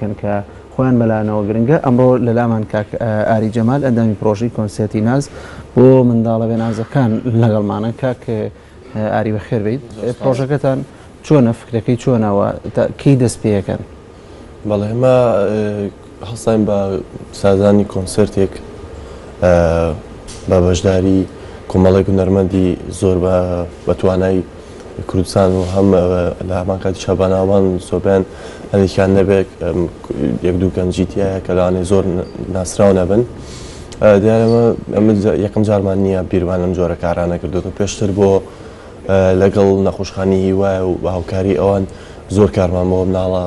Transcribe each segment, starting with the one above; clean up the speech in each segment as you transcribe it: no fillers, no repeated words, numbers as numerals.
کەن کە خۆیان بەلایانەوە گرنگە. ئەمڕۆ لەلامان کاک ئاری جەمال ئەندامی پرۆژەی کۆنسێرتی ناز بۆ منداڵە بێنازەکان لەگەڵمانە. کاک ئاری بەخێر بیت. پرۆژەکەتان چۆنە، فکرەکەی چۆنەوە، کەی دەست پێەکەن؟ بەڵێ ئێمە هەڵساین بە سازانی کۆنسێرتێک بە بەشداری کۆمەڵێک هونەرمەندی زۆر بە توانای کوردستان و هەم لە هەمان کاتیشا بەناوبانگ زۆربەیان هەندێکیان نەبێت یەک دوو گەنجی تایە کە لەوانەیە زۆر ناسراو نەبن. دیارە ئەمە یەکەم جارمان نییە بیرمان لەم جۆرە کارانە کردوێتەوە. پێشتر بۆ لەگەڵ نەخۆشخانەی هیوایە و بە هاوکاری ئەوان زۆر کارمان بۆ مناڵە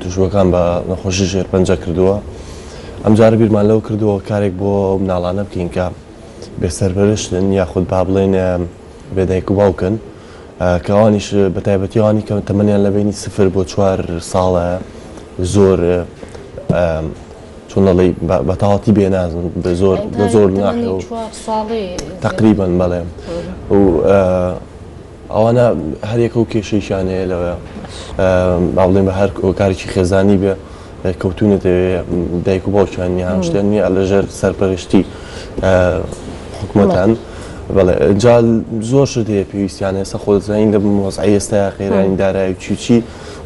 تووشبووەکان بە نەخۆشی شێرپەنجە کردووە. ئەمجارە بیرمان لەوە کردووە کارێک بۆ مناڵانە بکەین کە بێسەرپەرشتن یاخود با بڵێین بێ دایک و باوکن کە ئەوانیش بە تایبەتی ئەوانی کە تەمەنیان لە بینی سفر بۆ 4 ساڵە زۆر چۆن دەڵێی بە تەواوەتی بێنازن بە زۆر بە زۆر ناحێ تقریبا بەڵێ و ئەوانە هەریەکە و کێشەیشیان هەیە لەوە با بڵێن بە هەر هۆکارێکی خێزانی بێ کەوتونەتەوێ دایک و باوکیان نییە شتیان نییە لەژێر سەرپەرشتی حکومەتان بەڵێ جا زۆر شت هەیە پێویستیان ئێستا خۆ دەزانین لە وەزعی ئێستا قەیرانی دارایی چی چی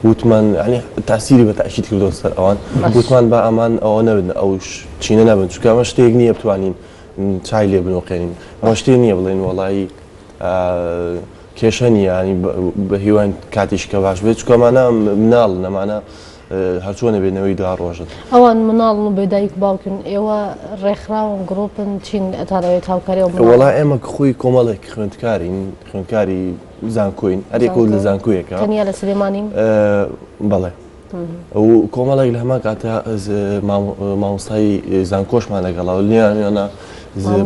وتمان یعنی تاسیری بە تاکید کردۆ سەر ئەوان وتمان با ئەمان ئەوە نەبن ئەو چینە نەبن چونکە ئەمە شتێک نییە بتوانین چای لێ بنۆقێنین ئەمە شتێ نییە بڵێن وەڵایی کێشە نییە ینی بە هیواین کاتیش کە باش بێت چونکە ئەمانە مناڵن ئەمانە هەرچۆنە بێ نەوەی دوا ڕۆژن. ئەوان مناڵن و بێ دایک و باوکن ئێوە ڕێکخراون گڕوپن چین ئەتانەوێت هاوکاری ئەو مناڵانە؟ وەڵا ئێمە خۆی کۆمەڵێک خوێندکارین خوێندکاری زانکۆین هەریەکە لە زانکۆیەکە. تەنیا لە سلێمانین؟ بەڵێ و کۆمەڵێک لە هەمان کاتە مامۆستای زانکۆشمان لەگەڵا و لیانە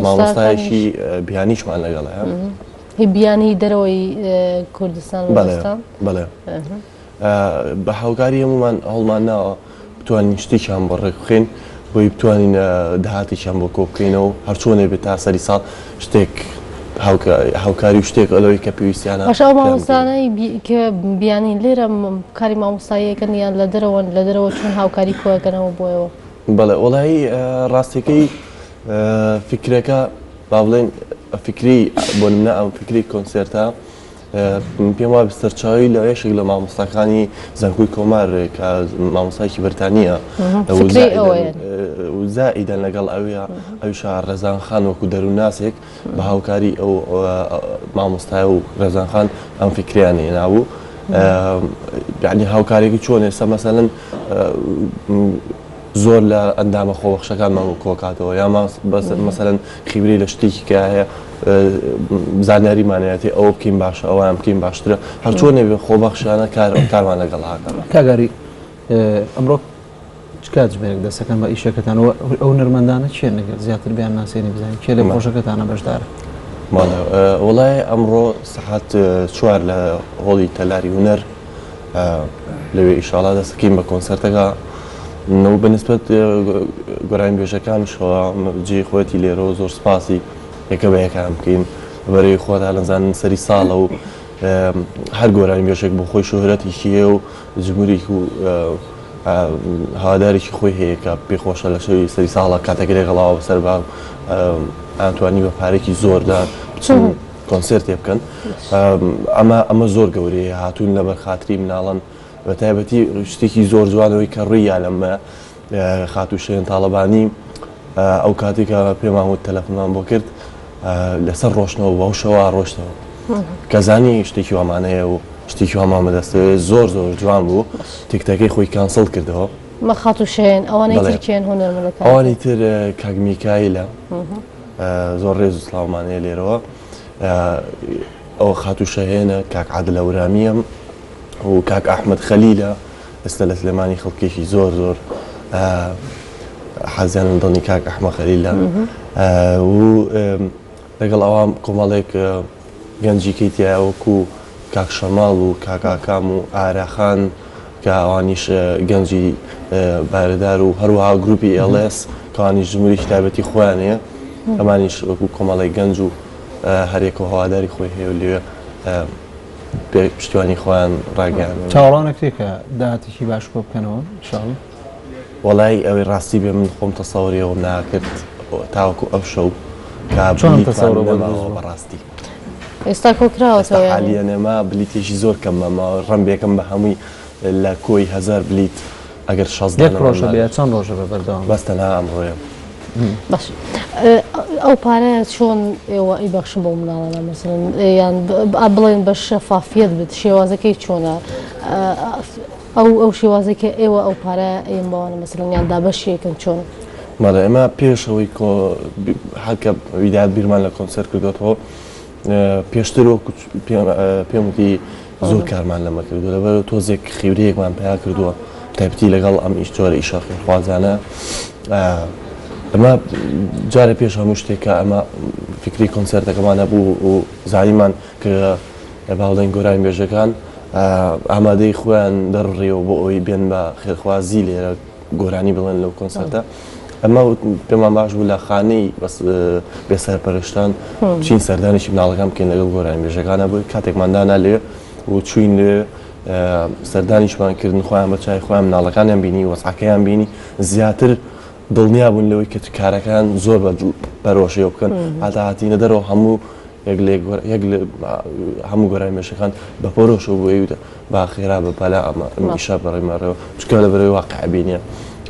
مامۆستایەکی بیانیشمان لەگەڵە. هی بیانی دەرەوەی کوردستان بەڵێ بە هاوکاری هەموومان هەوڵمان ناوە بتوانین شتێکیان بۆ ڕێک بخەین بۆی بتوانین داهاتێکیان بۆ کۆ بکەینەوە هەرچۆنێ بێت تا سەری ساڵ شتێک هاوکاری و شتێک ئەلەوەی کە پێویستیانە. باشە ئەو مامۆستانەی کە بیانین لێرە کاری مامۆستاییەکەن یان لە دەرەوەن لە دەرەوە چۆن هاوکاری کۆەکەنەوە بۆیەوە؟ بەڵێ وەڵایی ڕاستیەکەی فیکرەکە با بڵێین فیکری بۆ نمونە ئەم فیکری کۆنسێرتە پێم وابێ سەرچاوەی لە یەکێک لە مامۆستاکانی زانکۆی کۆمار کە مامۆستایەکی بەریتانییە و زائیدەن لەگەڵ ئەوە ئەویشا ڕێزان خان وەکو دەروونناسێک بە هاوکاری ئەو مامۆستای و ڕێزان خان ئەم فکریان هێنابوو یعنی هاوکارێکی چۆن ئێستا مەسەلەن زۆر لە ئەندامە خۆبەخشەکانمان کۆکاتەوە یا مەسەلەن خیبرەی لە شتێکی کە هەیە زانیاریمان هەیەتی ئەوە بکەین باشە ئەوان بکەین باشترە هەرچۆنێ بێ خۆبەخشانە کار کارمان لەگەڵ هاکەن. کاک ئاری ئەمڕۆ چ کاتژمێرێک دەستەکەن بە ئیشەکەتان و ئەو هونەرمەندانە کێن ئەگەر زیاتر بیان ناسێنی بزانین کێ لە پرۆژەکەتانە بەشدارە؟ بەڵێ وەڵای ئەمڕۆ سەعات 4 لە هۆڵی تەلاری هونەر لەوێ ئیشاڵا دەستەکەین بە کۆنسەرتەکە و بە نسبەت گۆرانیبێژەکانیشەوە جێی خۆیەتی لێرەوە زۆر سپاسی یەکە بە یەکان بکەین بەرەی خۆتان ئەزانن سەری ساڵە و هەر گۆرانیبێژێک بۆ خۆی شۆهرەتێکی هەیە و جمهورێک و هەوادارێکی خۆی هەیە کە پێی خۆشە لە شەوی سەری ساڵە کاتێک لێگەڵاوە بەسەر بە ئەتوانی بە پارێکی زۆردا بچن کۆنسێرتێ بکەن ئەمە ئەمە زۆر گەورەیە هاتوون لەبەر خاتری مناڵان بە تایبەتی شتێکی زۆر جوانەوەی کە ڕووی یا لەمە خاتوو شێن تاڵەبانی ئەو کاتێک کە پێمان وت تەلەفۆنمان بۆ کرد لەسەر ڕۆشتنەوە بەو شەوە ڕۆشتەوە کە زانی شتێکی وامانەیە و شتێکی وامان بەدەستەوێ زۆر زۆر جوان بوو تیکتەکەی خۆی cancel کردەوە. مە خاتوو شێن ئەوانەی تر کێن هونەرمەندەکان؟ ئەوانی تر کاک میکایلە زۆر ڕێز و سڵاومان هەیە لێرەوە ئەوە خاتوو شەهێنە کاک عادل هەورامییە و کاک ئەحمەد خەلیلە ئێستا لە سلێمانی خەڵکێکی زۆر زۆر حەزیان لە دڵنی کاک ئەحمە خەلیلە و لەگەڵ ئەوان کۆمەڵێک گەنجی کەی تایە وەکو کاک شەماڵ و کاک ئاکام و ئاراخان کە ئەوانیش گەنجی بارەدار و هەروەها گروپی ئێڵێس کەوانیش جمهوریی تایبەتی خۆیان هەیە ئەمانیش وەکو کۆمەڵێک گەنج و هەرێک و هەواداری خۆی هەیە و لەوێ. پشتیوانی خۆیان ڕاگەیان. چاوەڕوان ئەکرێ کە داهاتێکی باش کۆ بکەنەوە ان شاء اللە؟ وەڵایی ئەوەی ڕاستی بێ من خۆم تەسەوری ئەوەم ناکرد تاوەکو ئەم شەو کە چۆن ئەم بلیتمان تەسەورە بۆ دروست نەماوە بوو؟ بەڕاستی. ئێستا کۆ ئێستا کراوەتەوە یانی؟ حالیەن ئێمە بلیتێکی زۆر کەممان ماوە ڕەنبێکم بە هەمووی لە کۆی 1000 بلیت ئەگەر 60 یەک دانەمان ڕۆژە بێ مابێت. چەند ڕۆژە بە بەردەوام؟ بەس تەنها ئەمڕۆیە. باش ئەو پارەیە چۆن ئێوە ئەیبەخشن بەو مناڵانە مەسەلەن یان بڵێن بە شەفافیەت بێت شێوازەکەی چۆنە ئەو ئەو شێوازەی کە ئێوە ئەو پارە ئەیەن بەوانە مەسەلەن یان دابەشیەکەن چۆن؟ بەڵێ ئێمە پێش ئەوەی کۆ هەر کە ویدات بیرمان لە کۆنسێرت کردوێتەوە پێشتر وەکو پێم وتی زۆر کارمان لەمە کردووە لەبەر تۆزێک خیورەیەکمان پیا کردووە تایبەتی لەگەڵ ئەم ئیش جۆرە ئیشە خێرخوازانە ئەمە جارێ پێش هەموو شتێک کە ئەمە فکری کۆنسێرتەکەمان هەبوو و زانیمان کە باڵێن گۆرانی بێژەکان ئامادەی خۆیان دەڕڕیەوە بۆ ئەوەی بێن بە خێرخوازی لێرە گۆرانی بڵێن لەو کۆنسێرتە ئەمە پێمان باش بوو لە خانەی بەس بێ سەرپەرشتان چین سەردانێکی مناڵەکان بکەین لەگەڵ گۆرانی بێژەکانە بوو کاتێکمان دانا لێ و چوین لێ سەردانیشمان کردن خۆیان بە چای خۆیان مناڵەکانیان بینی وەزعەکەیان بینی زیاتر دڵنیا بوون لەوەی کە کارەکان زۆر بە پەرۆشەوە بکەن هاتا هاتینە دەرەوە هەموو یەک لە یەک لە هەموو گۆرانی بێژەکان بە پەرۆشەوە بۆ ئەوی با خێرا بە پەلە ئەمە ئەم ئیشە بەڕێمەڕێەوە چونکە لە بەرەوەی واقع بینیە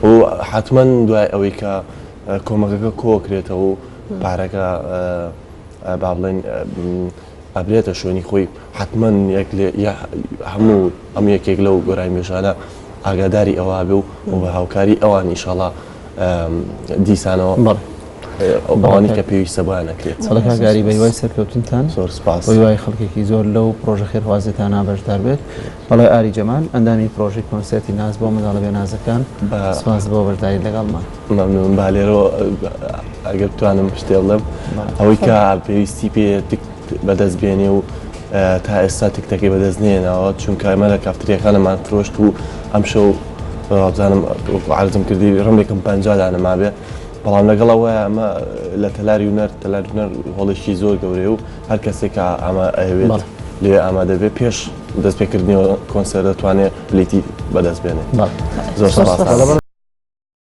و حتمما دوای ئەوەی کە کۆمەکەکە کۆکرێتەوە و پارەکە با بڵێن ئەبرێتە شوێنی خۆی حتمما یەک لە هەموو ئەم یەکێک لەو گۆرانی بێژانە ئاگاداری ئەوە بێ و بە هاوکاری ئەوان ئیشەڵا دیسانەوە ئەوانی کە پێویستە بۆیان ئەکرێت. بەڵێ کاک ئاری بە هیوای سەرکەوتنتان زۆر سپاس. بە هیوای خەڵکێکی زۆر لەو پڕۆژە خێرخوازیەتانە بەشدار بێت. بەڵێ ئاری جەمال ئەندامی پڕۆژەی کۆنسێرتی ناز بۆ منداڵە بێنازەکان سپاس بۆ بەشداری لەگەڵمان. مەمنون با لێرەوە ئەگەر بتوانم شتێ بڵێم ئەوەی کە پێویستی پێ بەدەست بێنێ و تا ئێستا تکتەکەی بەدەست نێناوە چونکە ئەمە لە کافتریەکانمان فرۆشت و ئەمشەو وابزانم وەکو عەرزم کردی ڕەنگێکم 50 دانە مابێ بەڵام لەگەڵ ئەوەیە ئەمە لە تەلاری هونەر تەلاری هونەر هۆڵێکی زۆر گەورەیە و هەر کەسێک کە ئەمە ئەیەوێت لێ ئامادە بێ پێش دەستپێکردنی کۆنسێرت دەتوانێت بلیتی بەدەست بێنێت زۆر سپاس.